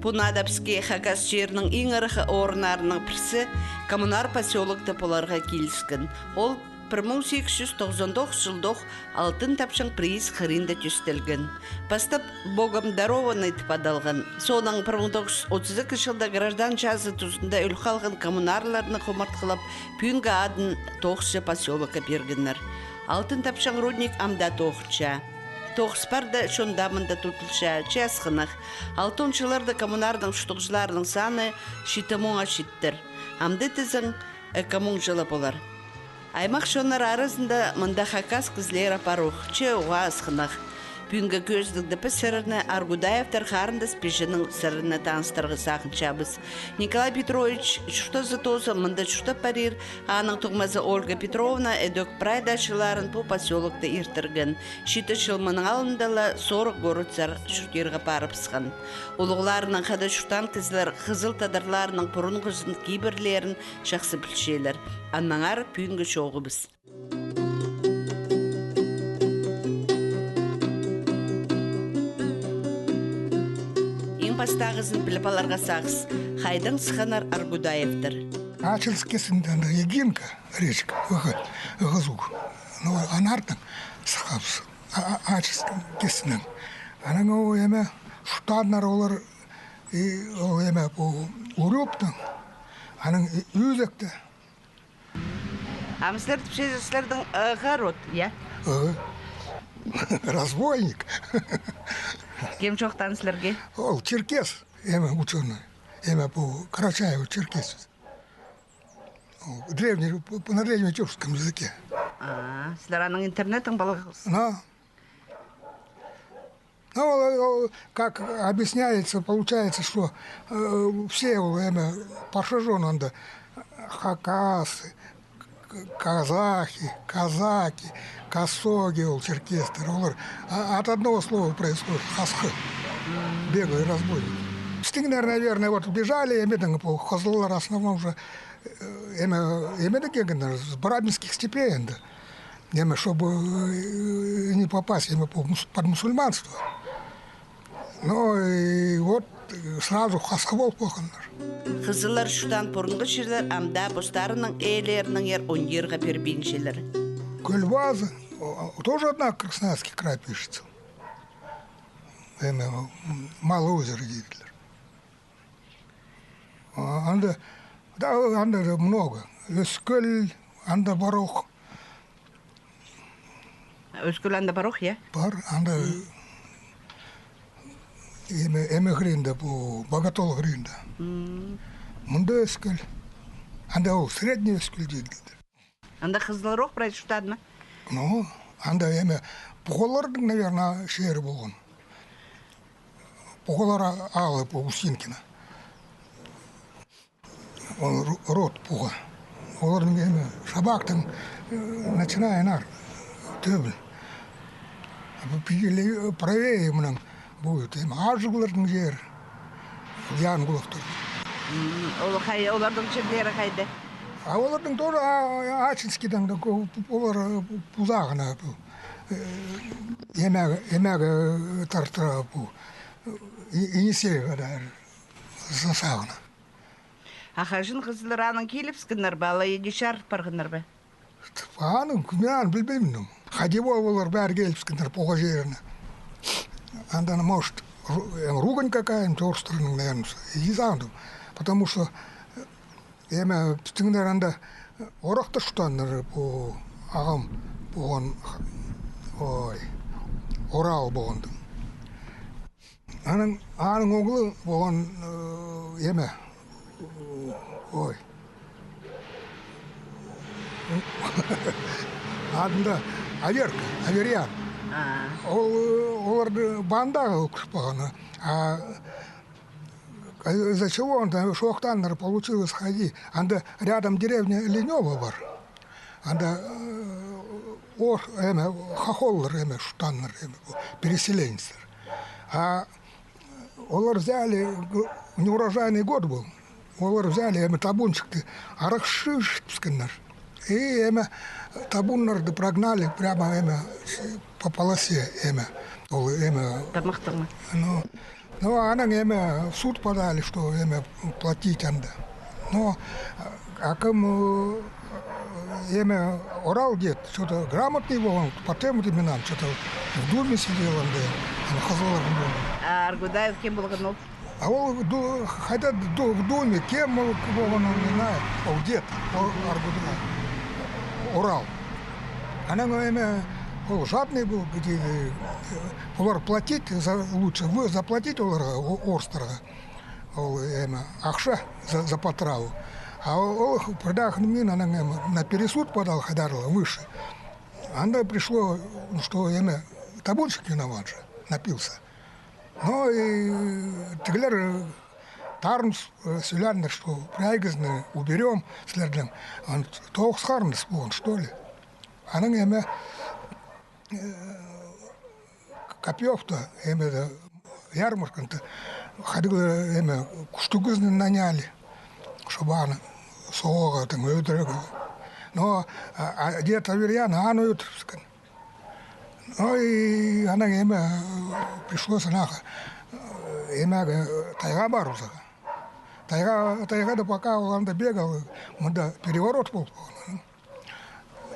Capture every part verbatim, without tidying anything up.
Пу наада піске хакас чирінің иң ыраххы орыннарының пірсі Коммунар посёлокта поларға киліскен. Ол пір муң сигіс чӱс тоғызон тоғыс чылдох Алтын Тапчаң прииск хыринда тӧстелген. Пастап Богом дарованный тіп адалған. Соонаң пір муң тоғыс чӱс отыс ікі чылда граждан чазы тузында ӧл халған коммунарларны хомартхылап, пӱӱнгі адын тоғысча посёлокка пиргеннер. Алтын Тапчаң рудник ам даа тоғынча. Тоғыс пар даа, чон даа мында тудылча, че асхынах. Алтон чылларда коммунарның чуртағҷыларының саны читі муңа читтір. Амды тізең, ікі муң чылы полар. Аймах чоннар аразында мында хакас кізілері пар ох, че уғаа асхынах. Пӱӱнгі кӧзідігде піс сірерні Аргудаевтар харындас пиҷенің сірерні таныстырарға сағынчабыс. Николай Петрович чуртазы тооза мында чуртап парир, аның туңмазы Ольга Петровна ідӧк прай даа чылларын пу посёлокта иртірген. Читі чыл мының алнында ла сорых городсар чуртирға парыбысхан. Улуғларынаң хада чуртаан кізілер хызыл тадарларның пурунғызын, кибірлерін чахсы пілчелер. Аннаңар пӱӱнгі чооғыбыс. Иң пастағызын піліп аларға сағыс, хайдаң сыхханнар Аргудаевтар. Ачинск кистінде анда Егинка, речка, ығы, ығы суғ. Ну, анартын сыххабыс. А, а, Ачинск кистінең. Анаң ол эме чуртааннар олар, и ол эме пу Урюптың, анаң Ӱзекте. Ам сірер тіпчезер, сірернің ығы род, я? Ығы. Разбойник. Кем чоохтаан сірерге? Ол черкес, эме учёный. Эме пу Карачаево-Черкес. Ол древний, пу-, пу-, на древнетюркском языке. А, сірер аның интернетін палғағыс? Но. Ну, ол, ол, как объясняется, получается, что, э, все ол, эме, пошажен анда, хакасы, к-, казахи, казаки, косоги, ол черкестер, олар, а, от одного слова происходит, хасхы, беглый разбойник. Пістіңнер, наверное, вот бежали, эме, там, пу хызыллар основном же, э, эме, эме де келгеннер, с Барабинских степей анда. Эме, чтобы, э, не попасть, эме, по мус-, под мусульманство. Ну, и вот, э, сразу хасхы полып полғаннар. Хызыллар чуртаан пурунғы чирлер ам даа постарының ээлерінеңер оңдирға пирбинчелер. Кӧлбазы, о, о, тоже одна Красноярский край пишется. Эме, м, Малое озеро тидірлер. А, анда, да, анда да много. Ӧскіл, анда пар ох. Ӧскіл анда пар ох, я? Пар, анда эме, эме хыринда, пу Боготол хыринда. Мында Ӧскіл. Анда ол Средний Ӧскіл тидірлер. Анда хызыллар ох прай чуртаан ма? Ну, анда эме, пуғаларның, наверное, чері полған. Пуғалар а-, алы пу Устинкина. Ол ро-, род пуға. Оларның эме, Шабактың, э, начиная наар, тӧбіл. А пу пийле правее мынаң будет, эме, Аҷугларның чері, Янгуловтар. М, ол хай, оларның чирлері хайда? А оларның тоже, а, а, Ачинскийдең дее кӧп, олар, э, пу-, пу сағына, пу, э, Емеге, Емеге, э, тартыра, пу, э, Енисейге даа, э, са-, сағына. А хаҷан хызыллар анаң килібіскеннер бе, алай иди чарых парғаннар ба? Аның, мин аны пілбеймін. Хайди пол олар пеер килібіскеннер пуға чиріне. Анда, может, ру-, э, ругань какая-нибудь орыстарның, наверное, иди сағынчам. Потому что, э, эме, пістіңнер анда, э, орахта чуртааннар, пу ағам полған, ой, Орал полғандың. Аның, аның оғлы полған, э, эме, ой. Адында Аверка, Аверьян. А. Ол, э, оларды Вандағы ӧкіс полған. А, э, из-за чего он там, чоохтааннар, получилось хайди. Анда рядом деревня Линёво пар. Анда, э, ор-, эме, хохоллар, эме, чуртааннар, эме, переселенецтер. А олар взяли, г-, неурожайный год был. Олар взяли, эме, табунчикті арах чыытыбысканнар. И, эме, табуннарды прогнали прямо, эме, по полосе, эме. Ол, эме, тамахтаңмы? Ну, Ну, анаң, эме, в суд подали, что, эме, платить анда. Но, а, акым, э, эме, орал дед, что-то грамотный был он, по тем временам, что-то в Думе сидел анда, ана хызыллар. А Аргудаев кем полған ол? А ол ду-, хайда ду-, в Думе, кем ол полған, не знаю, ол дед, ол Аргудаев. Орал. Анаң, эме, ол жадный был, где, э, олар платить за, лучше, вы заплатить оларға, о-, орыстарға. Ол, эме, ахча за, за потраву. А ол, ол пір дее мин анаң, эме, на пересуд подал хайдар ла выше. Анда пришло, что, эме, табунщик виноват же, напился. Но и тігілер, э, тарым с-, э, сӧлееннер, что прайзын уберём сірердең. Ан тоғыс харыныс полған, что ли. Анаң, эме, э, Копьёвта, эме, ярмарканда, хайдағ, эме, кӱстіг кізіні наняли, чтобы аны соғарға, там, ӧдірерге. Но, а, а дед Аверьян аны ӧдірібіскен. Ну и анаң, эме, пришлось анағы, э, эмеге, тайға парыбызарға. Тайға, тайғада пока ол анда бегал, мында переворот полып полған.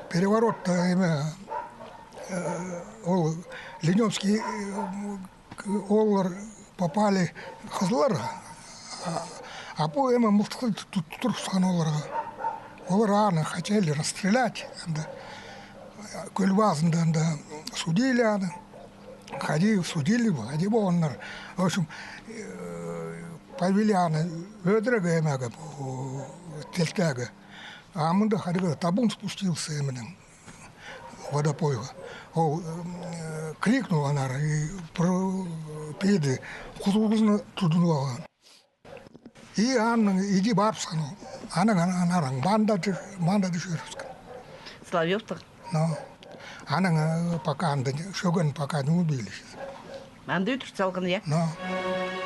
Переворотта, эме, э, ол Ленёвский, э, к-, олар попали хызыллар, а, а пу, эме, мылтыхты ту-, ту-, турғысхан оларға. Олар аны хотели расстрелять, анда, кӧл пазында анда судили аны. Хайди судили бе, хайди полғаннар. В общем, э, повели аны ӧдірерге, эмеге, пу тӧлтеге. А мында хайдағ табун спустился, эменең, водопойға. Ол, э, крикнул анар и про-, пиді, хузуғызына тудынып алған. И анаң иди парыбысхан ол. Анаң, анаң, анаң банда, банда чӧрібіскен. Соловьёвтың? Но. Анаң, э, пока анда не, чӧрген, пока не убили. Анда ӧдір салған, я? Но.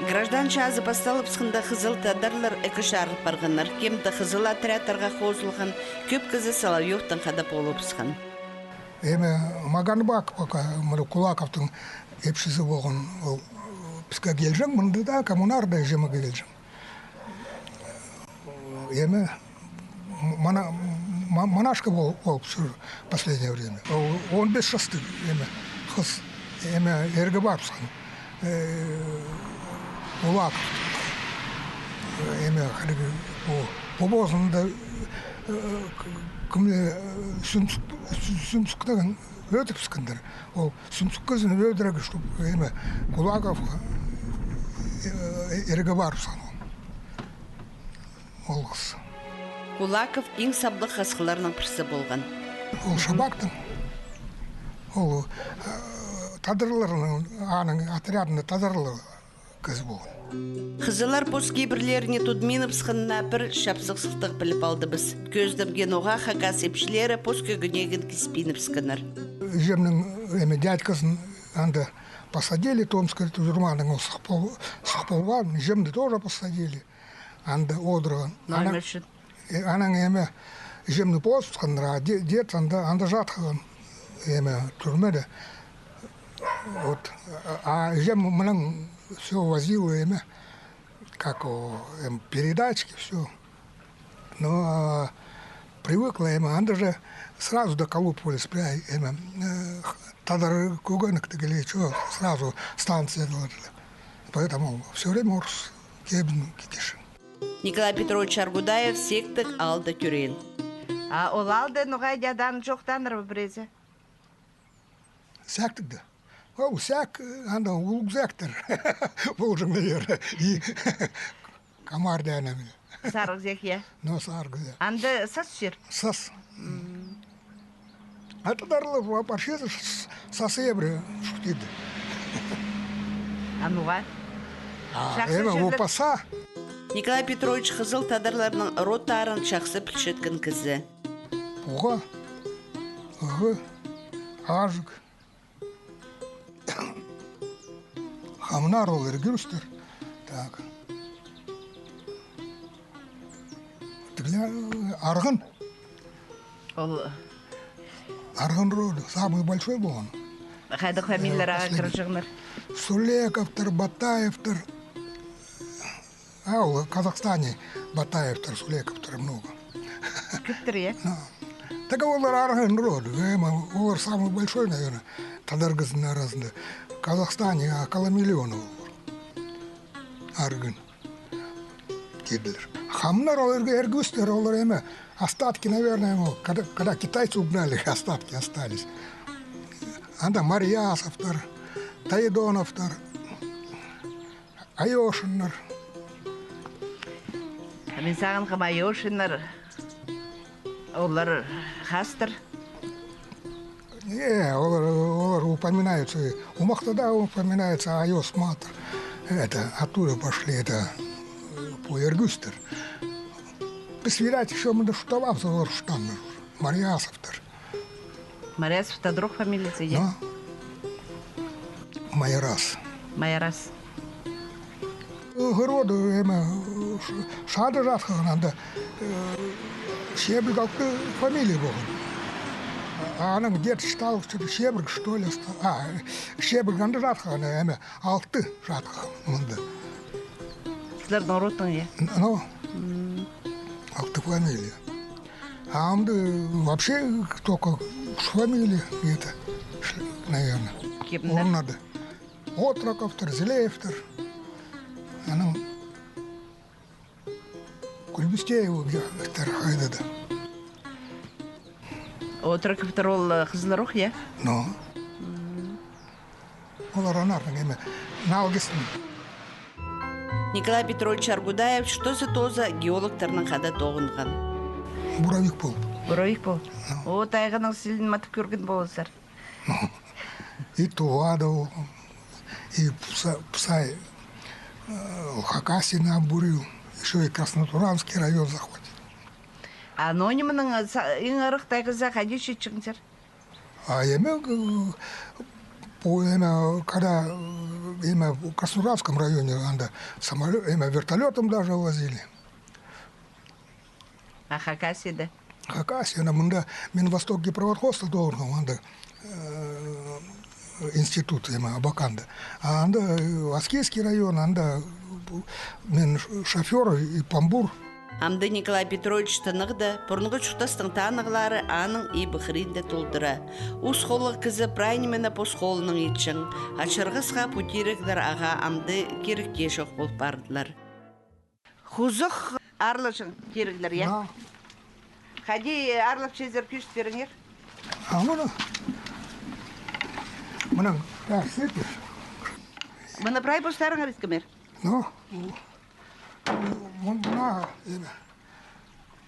Граждан чазы пасталыбысханда хызыл тадарлар ікі чарыл парғаннар. Кем-де хызыл отрядтарға хозылған, кӧп кізі Соловьёвтың хада полыбысхан. Эме, Маганбак пока, мына Кулаковтың епчізі полған, ол піске килҷең, мында даа, Коммунарда іҷеме килҷең. Эме, мана-, ма-, монашка пол-, полып чӧр последнее время. Ол он бес частығ, эме, хыс, эме, ирге парыбысхан. Э, Кулаков. Эме, хайдағ, пу, пу позында, э, к-, кімні, э, Сӱмсік, Сӱ-, Сӱмсік тіген ӧдірібіскендір. Ол Сӱмсік кізіні ӧдірерге, чтоб, эме, Кулаковха, э, ирге парыбысхан ол. Ол хыс. Кулаков иң саблығ хасхыларның пірсі полған. Ол Шабактың. Ол, э, тадарларның, аның отрядында тадарлар кізі полған. Хызыллар пос кибірлеріне тудминыбысханына пір чапсыхсыхтығ піліп алдыбыс. Кӧзідімге, ноға хакас ипчілері пос кӧгенегін киспинібіскеннер. Іҷемнің, эме, дядьказын анда посадили, Томскай тюрьманың, ол сых пол-, сых полбаан, іҷемні тоже посадили. Анда одырған. Анаң, э, анаң, эме, іҷемні позыбысханнар, а де-, дед анда, анда чатхан, эме, тюрьмада. Вот, а, а іҷем мынаң всё возила, эме, как, о, эм, передачки, всё. Но, а, привыкла, эме, анда же сразу доколупывались, прай, эме, э, х-, тадар кӧгенек тігіле, чё, сразу станция. Поэтому всё время орыс кибін ки-, киҷең. Николай Петрович Аргудаев сектіг аалда тӧреен. А ол аалда ноға даа адаң чоохтааннар ба пірее? Сектігде. Ол сек, анда улуғ сектер. Полҷаң, наверное. И комар даа ана мына. Сарығ сек, я? Но сарығ сек. Анда сас чир? Сас. М. А тадарлар вообще с-, сас ибіре чоохтайды. А ноға? А, чахсы эме, чирлер. Опаса. Николай Петрович хызыл тадарларның родтарын чахсы пілчеткен кізі. Пуға, ығы, аҷык. Хамнар ол ирге ӱстер. Так. Тігле, арғын. Ол арғын роды, самый большой полған. Хайдағ фамилиялар ағаа кірҷеңнер? Сулековтар, Батаевтар. А, ол Казахстане Батаевтар, Сулековтар много. Кӧптір, я? Ну, так олар арғын роду, эм, олар самый большой, наверное, тадар кізінің аразында. Казахстане около миллиона олар. Арғын. Тиділер. Хамнар ол эрге-, эрге ӧстер, олар эме, остатки, наверное, ему, когда, когда китайцы угнали, остатки остались. Анда Марьясовтар, Тайдоновтар, Айошиннар. А мин сағынғам, Айошиннар, олар хастар. Э, олар, олар упоминаются, омахта даа упоминается Айос матыр. Это, оттуда пошли, это, э, пу эрге ӧстер. Піс, видать, ещё мында чуртабаабыс, олар чуртааннар. Марьясовтар. Марьясов та друг фамилиязы, я? Ну. Майрас. Майрас. Огороды, эме, ш-, шады чатхаан анда, э, Шебірг алты фамилия полған. А, аның дед стал, что-то Шебірг, что ли, ста-, а, Шебірг анда чатхаан, эме, алты чатхаан мында. Сірернің родтың, я? Н-, ну, алты фамилия. А анда вообще только фамилия где-то, ш-, наверное. Кемнер? Орнады. Отроковтар, Зелеевтар. Анаң Кульбистеевтер хайда-да. Отроковтар ол, э, хызыллар ох, я? Ну. Олар анарның эме, налгыстың. Николай Петрович Аргудаев чуртазы тооза геологтарнаң хада тоғынған. Буровик полып. Буровик пол. Ну. О, тайғаның сілін матап кӧрген поларзар. Ну, и Тувада, и Пса-, Псай, э, Хакасияны обурил, ещё и Краснотуранский район захватил. А ну, нименің, э, са-, иң ырах тайғаза хайди читчеңзер? А эме, э, пу эме, когда, э, эме, в Краснотуранском районе анда самолё-, эме, вертолётом даже возили. А Хакасияда? Хакасияда, мында мин Восток гиперводхозта тоғынғам, анда, э, институт, эме, Абаканда. А анда, э, Аскизский район, анда, э, мин ш-, шофёр и помбур. Амды Николай Петрович тынағда, пурунғы чуртастың танығлары аның ибі хыринда толдыра. Ус холлығ кізі прай нимені пос холынаң итчең. Ачырғасха пу тиріглер ағаа амды кирек тее чох пол пардылар. Хузух аарлаҷаң тиріглер, я? Да. Хайди аарлапчазар, кӧзіт пиріңер. А мына. Мына, так, сеть. Мына прай постарыңар иткемер. Ну, мына, эме,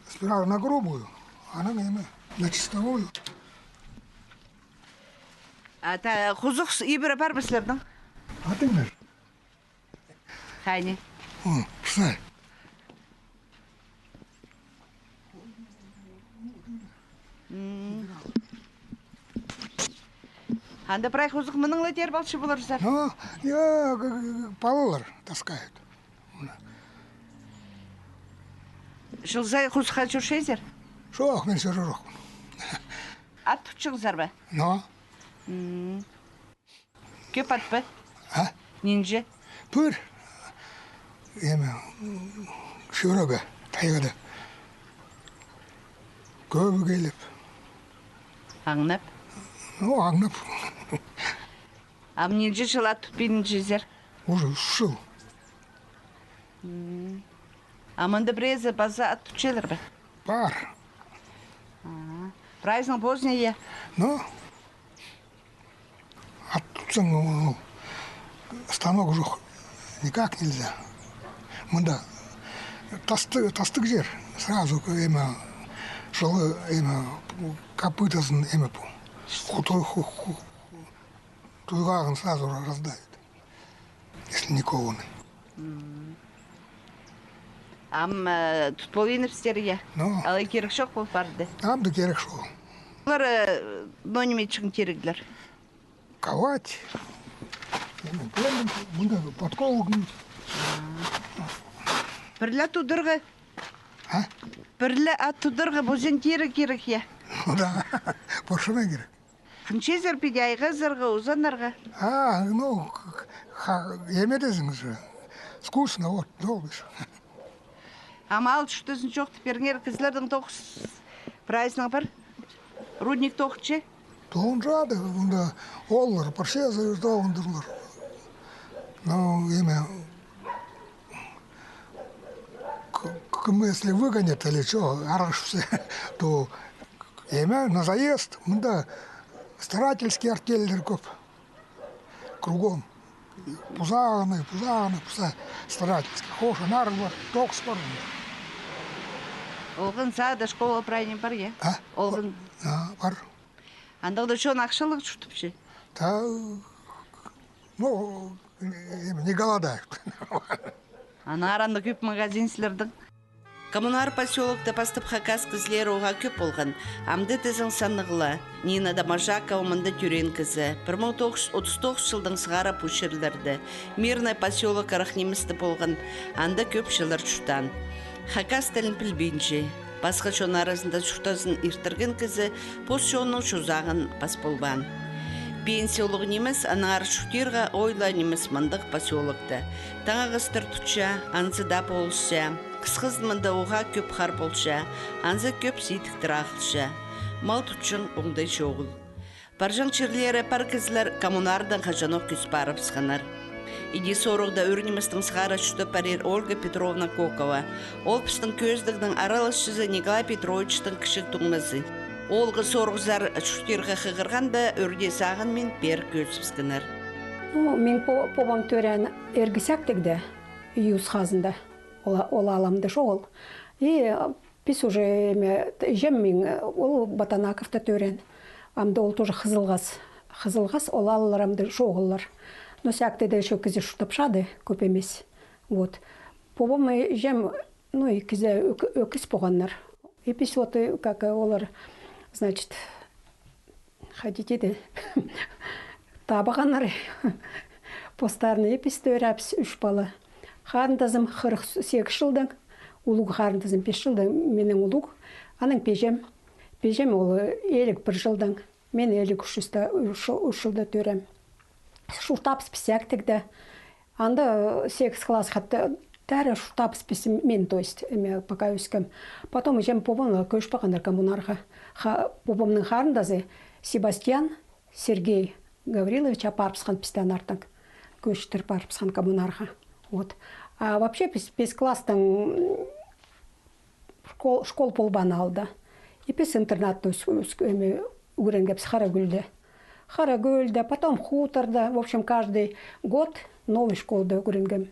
сперва на грубую, анаң, эме, на чистовую. А та хузух с-, ибіре пар ба сірернің? Атыңар. Хайни? О, пысай. М. Анда прай хузух мының ла тер палча поларзар? Ну, я, г-, г-, палалар таскают. Чыл сай хузухха чӧрчезер? Чох, мин чӧрер чохпын. Ат тутчаңзар ба? Ну. М. Кӧп ат па? А? Нинҷе? Пір. Эме, чӧрерге, тайғада. Кӧбі киліп. Аңнап? Ну, аңнап. Ам нинҷе чыл ат тутпинчазар? Уже ӱс чыл. М. А мында піреезі паза ат тутчалар ба? Пар. А. Прайзының позы не, я? Ну, ат тутсаң, ол станок чох, никак нельзя. Мында тасты-, тастығ чир, сразу, эме, чылы, эме, копытазын, эме, пу, ху-, ху-, ху-, туйғағын сразу раздавит, если не кованый. М. Ам, э, тут полинопстерия. Ну. Алай кирек чох пол парды. Ам да кирек чох. Олар, э, ну, ниме итчең тиріглер? Ковать. Мында подколкнуть. Пір ле тударға. А? Пір ле ат тударға позын тиріг кирек, я? Ну да, пошына кирек. Хынчазар піди айғазарға, узанарға? А, ну, к-, к-, ха-, ниме теезің же. Скучно, вот, долбиш. А мал чуртазын чоохтап пиріңер, кізілернің тоғыс прайзының пар? Рудник тоғынча? Тоғынча даа, мында ооллар парча, тоғындырлар. Ну, ниме, к-, кім, если выгонят или чё, араш все, то, ниме, на заезд, мында старательский артельлер кӧп. Кругом. Пузағаны, пузағаны, пуза-, старательский. Хош, анар пар, тоғыс пар. Олған сада школа прайзы пар, я? А? Олған. А, пар. Андағ даа чон ахчалығ чуртапча? Та, ну, не голодают. Анар анда кӧп магазин сірернің. Коммунар посёлокта пастап хакас кізілері уғаа кӧп полған. Амды тізең саннығ ла. Нина Доможакова мында тӧреен кізі. Пір муң тоғыс чӱс отыс тоғыс чылдаң сығара пу чирлерде. Мирный посёлок ырах ниместе полған. Анда кӧп чыллар чуртаан. Хакас тілін пілбинче. Пасха чон аразында чуртазын иртірген кізі пос чонның чозағын пас полбаан. Пенсия улуғ нимес, аннаңар чуртирға ой ла нимес мындағ посёлокта. Таң ағастар тутча, анзы даа полысча. Хысхызын мында уғаа кӧп хар полча, анзы кӧп сидіктер ағылча. Мал тутчаң оңдай чоғыл. Парҷаң чирлері пар кізілер коммунардаң хаҷанох кӧс парыбысханнар. Иди сорығда ӱр ниместең сығара чуртап парир Ольга Петровна Кокова. Ол пістің кӧзідігнің араласчызы Николай Петровичтің кічіг туңмазы. Оолғы сорығзар чуртирға хығырғанда, ӱрде сағынмин пеер кӧзібіскеннер. Ну, мин по-, побам тӧреен Эргі Сяктігде, Юс хазында. Ол, ол аламда шоғыл. И, а, піс уже, эме, иҷем мин, ол Батанаковта тӧреен. Амды ол тоже Хызылғас. Хызылғас, ол ааллар амды шоғыллар. Но Сяктіде ещё кізі чуртапчады, кӧп нимес. Вот. Побам, иҷем, ну, и кізі ӧк-, ӧкіс поғаннар. И піс вот, э, как, э, олар, значит, хотите де, табығаннар. Постарына и піс тӧребіс, ӱс пала. Харындазым хырых сегіс чылдаң, улуғ харындазым пис чылдаң, минең улуғ, анаң пиҷем. Пиҷем ол, э, илиг пір чылдаң, мин илиг ӱс чылда, ӱс, ӱс чылда тӧреем. Чуртабыс піс Сяктігде. Анда, э, сегіс класс хатта тәрі чуртабыс піс, мин, то есть, эме, пока ӧскем. Потом иҷем-побам ла кӧс парғаннар коммунарға. Ха-, побамның харындазы Себастьян Сергей Гаврилович апарыбысхан пісті анартын. Кӧстір парыбысхан коммунарға. Вот. А вообще піс, піс класстың, м, школ, школ полбаан аалда. И піс интернатта ӧс-, ӧс-, эме, ӱгренгебіс Харакӧлде. Харакӧлде, потом Хуторда. В общем, каждый год новый школда ӱгренгем.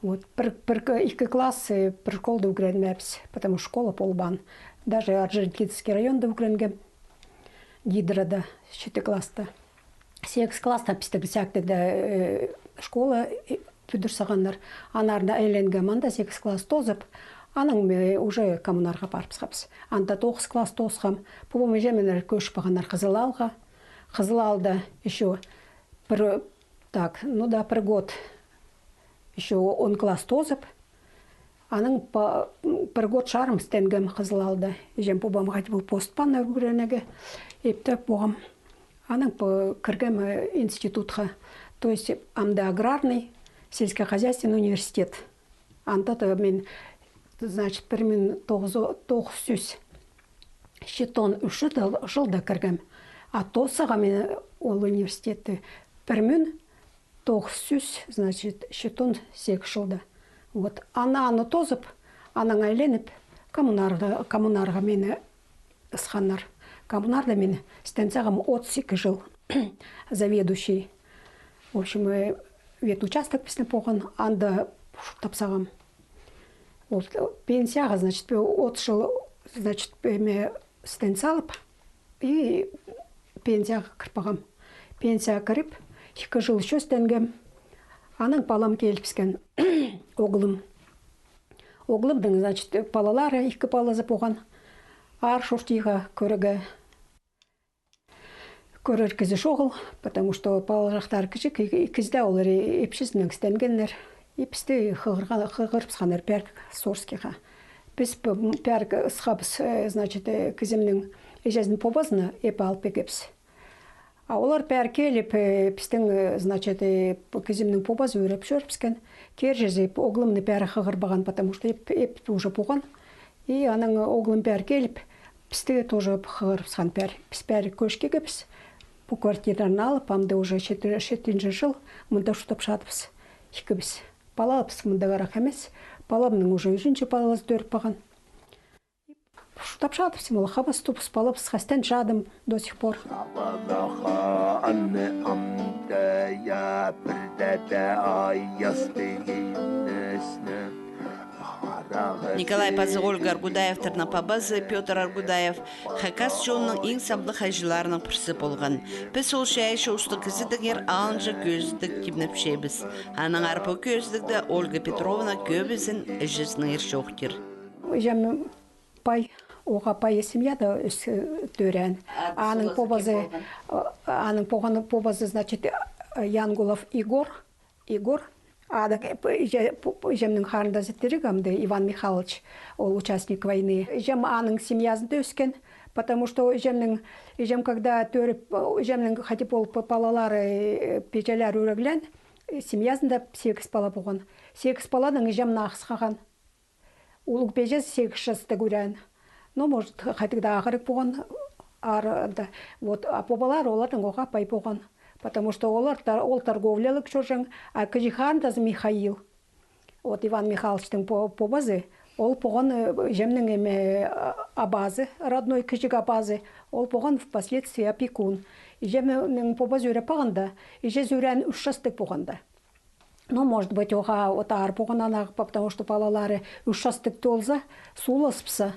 Вот, пір, пір, ікі класс, э, пір школда ӱгренмеебіс, потому что школа полбаан. Даже Орджоникидзевский районда ӱгренгем, Гидрода, читі класста. Сегіс класста пістің Сяктігде, э, школа, э, пӱдір салғаннар. Аннаңар айланғам, анда сегіс класс тоозып, анаң, э, уже коммунарға парыбысхабыс. Анда тоғыс класс тоосхам. Побам-иҷем кӧс парғаннар Хызыл аалға. Хызыл аалда ещё пір, так, ну да, пір год ещё он класс тоозып, анаң па-, пір год чарым істенгем Хызыл аалда. Иҷем-побам хайди пол постпаан ӱгренерге, ибде поғам. Анаң па-, кіргем, э, институтха. То есть амды аграрный сельскохозяйственный университет. Анда даа мин, значит, пір муң тоғыс, тоғыс чӱс читон ӱс чылда кіргем. А тоосхам мин ол университетті пір муң тоғыс чӱс, значит, читон сегіс чылда. Вот. Аны, аны тоозып, анаң айланып, коммунарға, коммунарға мині ысханнар. Коммунарда мин істен сағам отыс ікі чыл. Заведующий. В общем, э, ветучасток пістің поған, анда чуртап сағам. Вот, э, пенсияға, значит, пе-, отыс чыл, значит, пе-, ме, істен салып, и пенсияға кір парғам. Пенсияға кіріп, ікі чыл ещё істенгем. Анаң палам килібіскен, оғлым. Оғлымның, значит, палалары, ікі палазы поған. Аар чуртирға, кӧрерге. Кӧрер кізі чоғыл, потому что палаларахтар кічіг, и-, и кізі дее олар и-, ипчізінең істенгеннер. И пісті хығырға-, хығырыбысханнар пеер Сорскийға. Піс п-, м, пеер ысхабыс, э, значит, э, кізімнің іҷезін-пабазын иб алып пиргебіс. А олар пеер киліп, э, пістің, э, значит, э, п-, кізімнің пабазы ӱреп чӧрібіскен. Киржезі п-, оглымны пеер хығырбаған, потому что иб, иб уже полған. И анаң оглым пеер киліп, пісті тоже хығырыбысхан пеер. Піс пеер кӧс килгебіс. Пу квартираны алып, амды уже читі-, читінҷі чыл мында чуртапчадыбыс. Ікібіс. Палабыс мында ырах нимес. Паламның уже ӱзінҷі палазы тӧріп парған. Чуртапчадыбыс, мол, хабас тубыс, палабыс хастенчадым до сих пор. Николай пазы Ольга Аргудаевтарның пабазы Пётр Аргудаев хакас чонның иң саблығ хайҷыларының пірсі полған. Піс ол чайаачы устығ кізідеңер алынҷа кӧзідіг тимнепчебіс. Аннаңар пу кӧзідігде Ольга Петровна кӧбізін іҷезінеңер чоохтир. Пай, оға пай семьяда ӧс-, тӧреен. Аның пабазы, аның пабазы, значит, Янгулов Егор, Егор. Аның, э, п-, иҷе-, п-, п-, иҷемнің харындазы тіріг амды, Иван Михайлович, ол участник войны. Иҷем аның семьязында ӧскен, потому что иҷемнің, иҷем когда тӧріп, иҷемнің хати пол п-, палалары, э, пиҷелер ӱреглеен, э, семьязында сегіз пала полған. Сегіз паланың иҷем нағыс халған. Улуғ пиҷезі сегіз частығ ӱреен. Ну, может, хайдағ-да ағырығ полған, аар анда. Вот, а пабалары оларның оға пай полған. Потому что олар тар-, ол торговлялығ чӧрҷең, а кічіг харындазы Михаил. Вот Иван Михайловичтің па-, пабазы, ол полған, э, иҷемнің, эме, а-, абазы, родной кічіг абазы, ол полған впоследствии опекун. Иҷемнің пабазы ӱреп парғанда, иҷезі ӱреен ӱс частығ полғанда. Ну, может быть, оға вот аар полған анағ, потому что палалары ӱс частығ толза, суласпса,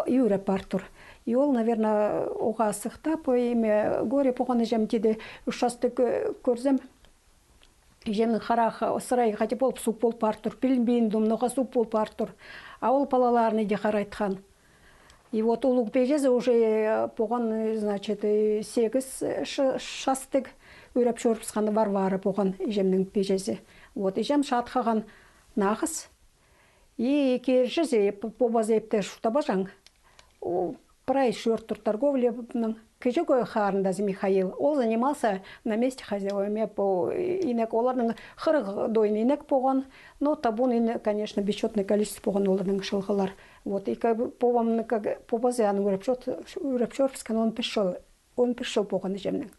и ӱреп пар тур. И ол, наверное, оға сыхтап, эме, горе полған иҷем тиді, ӱс частығ, э, кӧрзем, иҷемнің харах, сырай хати пол суғ пол пар тур, пілбинчем, ноға суғ пол пар тур. А ол палаларына иди харайтхан. И вот улуғ пиҷезі уже, э, полған, э, значит, э, сегіз, э, ш-, частығ ӱреп чӧрібіскен Варвара полған, иҷемнің пиҷезі. Вот, иҷем чат халған нағыс. И киржезі, п-, пабазы ибде чуртабаҷаң. Прай чӧр тур торговляның. Кічіг харындазы Михаил, ол занимался на месте хозяйством. Пу, э, инек, оларның хырых дойын инек полған. Но табун инек, конечно, бесчётное количество полған оларның чылғылар. Вот, и как бы пабамның, как, пабазы аның ӱреп чӧр-, ӱреп чӧрібіскен он пис чыл, он пис чыл полған иҷемнің.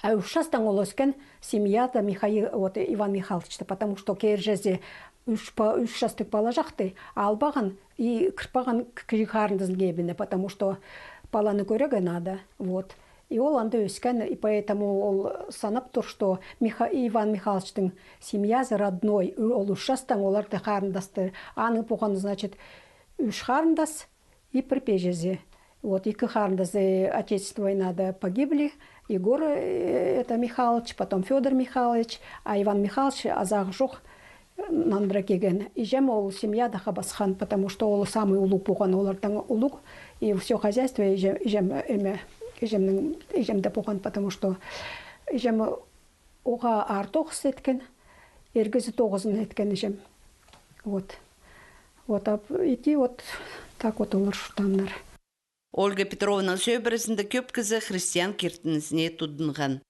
А ӱс частаң ол ӧскен семьяда Михаил, вот, Иван Михайловичта, потому что киржезі ӱс па-, ӱс частығ палаҷахты албаған и кір парған к-, кічіг харындазының кибіне, потому что паланы кӧрерге надо, вот. И ол анда ӧскен, и поэтому ол санап тур, что Миха-, Иван Михайловичтің семьязы родной, ӱ-, ол ӱс частаң оларды харындасты. Аның полған, значит, ӱс харындас и пір пиҷезі. Вот, ікі харындазы Отечество войнада погибли. Егор, э, это, Михайлович, потом Фёдор Михайлович, а Иван Михайлович азағы чох, э, нандыра килген. Иҷем ол семьяда хабасхан, потому что ол самый улуғ полған, олардаң улуғ. И всё хозяйство иҷе-, иҷем, эме, иҷемнің, иҷемде полған, потому что иҷем оға аар тоғыс иткен, ир кізі тоғызын иткен иҷем. Вот. Вот, а п-, иди вот так вот олар чуртааннар. Ольга Петровнаның сӧбірезінде кӧп кізі христиан киртінізіне тудынған.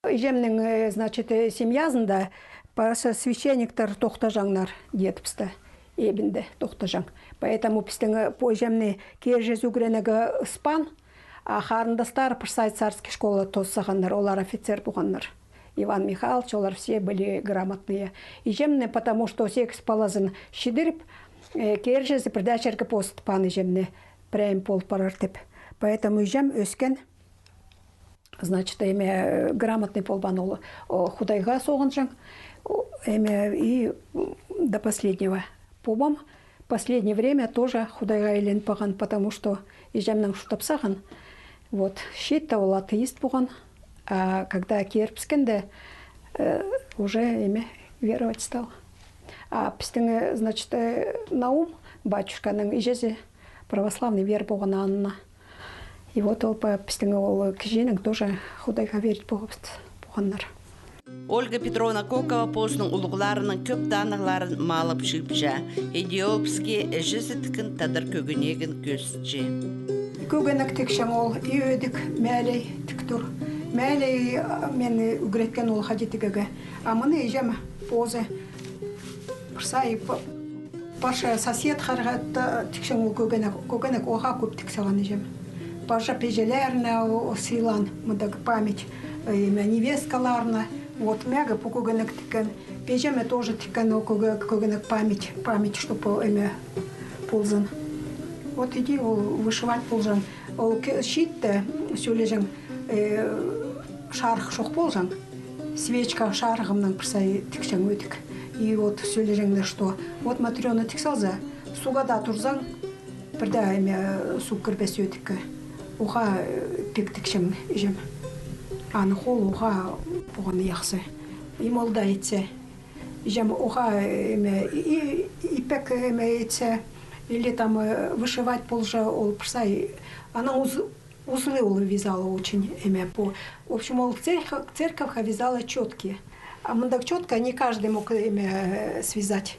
Иҷемнің, э, значит, э, семьязында пасха священниктер тохтаҷаңнар, дедібісті, ибінде тохтаҷаң. Поэтому пістің, э, пу иҷемні киржезі ӱгренерге ыспаан, а харындастары пір сай царский школа тоосханнар, олар офицер полғаннар. Иван Михайлович, олар все были грамотные. Иҷемні, потому что сегіз палазын чідіріп, э, киржезі пірдее чирге постытпаан иҷемні, прям пол парар тіп. Поэтому иҷем ӧскен, значит, эме, грамотный полбаан ол, о, Худайға соғынҷаң, о, эме, и, м, до последнего. Пабам последнее время тоже Худайға айланып парған, потому что иҷемнең чуртап салған. Вот, чиитте ол атеист полған, а когда кирібіскенде, э, уже, эме, веровать стал. А пістің, э, значит, э, Наум батюшканың иҷезі православный вера полған анна. И вот ол па пістің ол кізінең тоже Худайға верить полғабыс, полғаннар. Ольга Петровна Кокова позының улуғларының кӧп танығларын малып чыыпча. Иди ол піске іҷезі тіккен тадар кӧгенегін кӧзітче. Кӧгенек тікчең ол, и ӧдік, мелей тік тур. Мээли, а, мені ӱгреткен ол хайди тігерге. А мыны іҷем позы. Пір сай п-, парча соседкаларға тікчең ол кӧгенек, кӧгенек оға кӧп тік салған іҷем. Парча пеҷелеріне о-, сыйлаан, мындағ память, э, ниме, невесткаларына. Вот, мағаа пу кӧгенек тіккен. Пеҷеме тоже тіккен ол кӧге-, кӧгенек память, память, чтоб ол, ниме, ползын. Вот иди ол вышивать полҷаң. Ол ке-, чиитте, сӧлеҷең, э, шарых чох полҷаң. Свечка шарығымнаң пір сай тікчең ӧтік. И вот сӧлеҷеңнер, что вот Матрёна тік салза, суғда турзаң, пірдее, ниме, суғ кірбес ӧтікке. Оға, э, пик тікчең іҷем. Аның холы оға поған яхсы. И молда итсе. Іҷем оға, э, ниме, и, и, ипек, э, ниме итсе, или там, э, вышивать полҷа, ол пір сай. Анаң уз-, узлы ол вязала очень, ниме, по. В общем, ол церковь-, церковьха вязала чётки. А мындағ чётка не каждый мог, э, ниме, э, связать.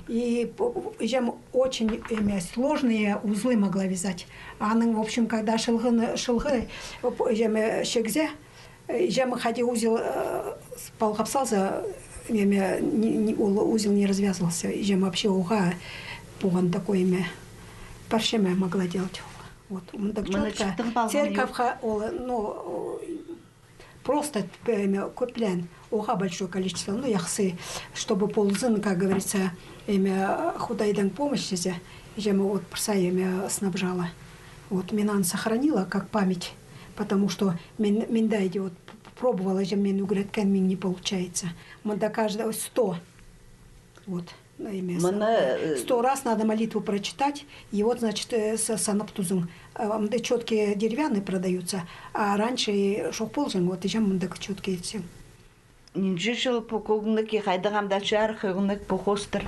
И п-, іҷем очень, ниме, сложные узлы могла вязать. Аның, в общем, когда шылғыны, шылғы, п-, іҷем, э, чигзе, э, іҷем хайди узел, э, с-, палғап салза, ниме, не, не, ол узел не развязывался. Іҷем вообще оға поған такой, ниме, парча ниме могла делать. Вот, мындағ чётка. Церковьха ол, ну, просто, ниме, кӧплеен, оға большое количество, ну, яхсы, чтобы ползын, как говорится, ниме, Худайдаң помощь зе, іҷем вот пір сай, ниме, снабжала. Вот, мин аны сохранила как память, потому что мин, мин даа иди вот п-, пробовала, іҷем мин ӱгреткен, мин не получается. Мында каждый сто. Вот. Ниме, сто раз надо молитву прочитать, и вот, значит, э, с-, санап тузың. Э, мында чётки деревянные продаются, а раньше и чох полҷаң, вот, іҷем мындағ чётки итчең. Нинҷе чыл пу кӧгенекке, хайдағ ам даа чарых кӧгенек пу хоостар?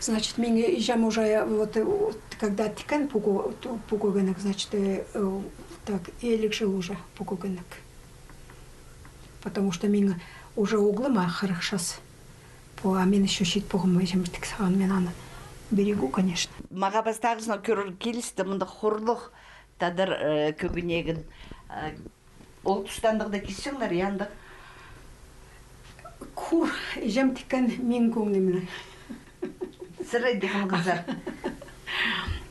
Значит, мин, э, іҷем уже, э, вот, э, вот, когда тіккен пу кӧ-, ту-, пу кӧгенек, значит, э, э, так, илиг чыл уже пу кӧгенек. Потому что мин уже оглыма хырых час. Пу, а мин ещё чиит поғам, іҷем тік салған, мин аны берегу, конечно. Мағаа пастағызынаң кӧрер килісті мындағ хурлығ тадар, э, кӧгенегін. Э, ол туста андағ даа кисчеңнер, я, андағ? Хур, іҷем тіккен минің кӧңнімнең. Сірер тіккен хызар.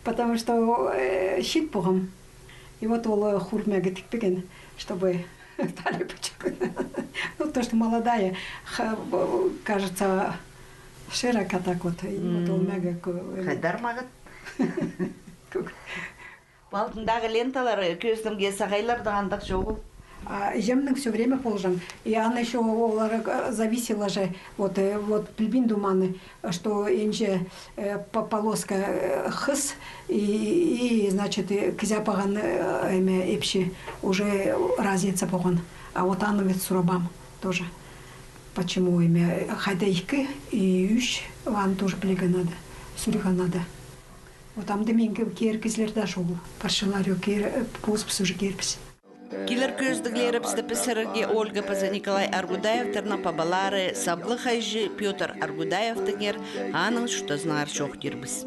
Потому что, э, чиит поғам. И вот ол, э, хур мағаа тікпеген, чтобы талия пічік. Ну, то, что молодая, ха-, б-, кажется, широко так вот. И вот ол мағаа кӧ-, хайдар мағат. Кӧ-, Алтындағы ленталар, э, кӧзідімге, сағайларда андағ чоғыл. А іҷемнең всё время полҷаң. И аны ещё олар, э, зависела же, вот, э, вот, пілбин думаны, что инҷе, э, по-, полоска, э, хыс, и, и, значит, э, кізі апарған, э, ниме, ипчі, уже разница поған. А вот аны ведь сурабаам тоже. Почему ниме, хайда ікі и ӱс, аны тоже пілерге надо, сурарға надо. Вот амды мин ке-, кирек кізілер дее чоғыл. Парчалары кир-, э, позыбыс уже кирбіс. Килер кӧзідіглерібісті пісірерге Ольга паза Николай Аргудаевтарның пабалары, саблығ хайҷы Пётр Аргудаевтеңер, аның чуртазынаңар чоохтирбыс.